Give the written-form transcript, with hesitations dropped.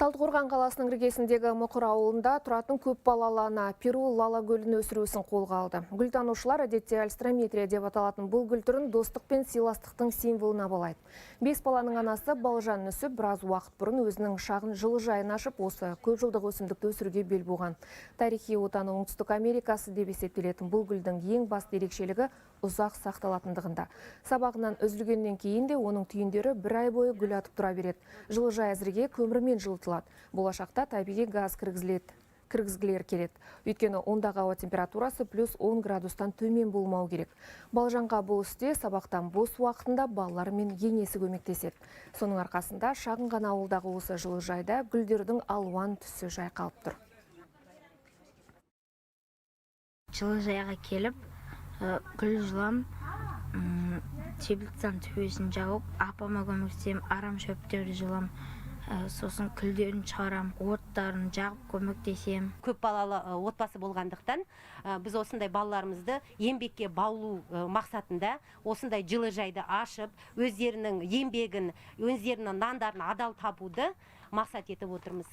Талдықорған қаласының іргесіндегі Мұқыр ауылында тұратын көп балалы ана Перу лала гүлін өсіру ісін қолға алды. Гүлтанушылар әдетте альстрометрия деп аталатын бұл гүл түрін достық пен сыйластықтың символына балайды. 5 баланың анасы Балжан Нүсіп біраз уақыт бұрын өзінің шағын жылыжайын ашып, осы көп жылдық өсімдікті өсіруге бел буған. Тарихи отаны Оңтүстік Америкасы деп есептелетін бұл гүлдің ең басты ерекшелігі ұзақ сақталатындығында. Сабағынан үзілгеннен кейін де оның түйіндері бір ай бойы гүл атып тұра береді. Жылыжай әзірге көмірмен жылытылады. Болашақта табиғи газ кіргізгілері келеді. Өйткені ондағы ауа температурасы плюс 10 градустан төмен болмау керек. Балжанға бұл істе сабақтан бос уақытында балалары мен енесі көмектеседі. Соның арқасында шағын ғана ауылдағы осы жылыжайда гүлдердің алуан түсі жайқалып тұр. Жылыжайға келіп, гүл жұлам, теплицаның төбесін жауып, апама көмектесемін, арам шөптерді жұлам, сосын күлдерін шығарам, оттарын жағып көмектесемін. Көп балалы отбасы болғандықтан, біз осындай балаларымызды еңбекке баулу мақсатында осындай жылыжайды ашып, өздерінің еңбегін, өздерінің нандарын адал табуды мақсат етіп отырмыз.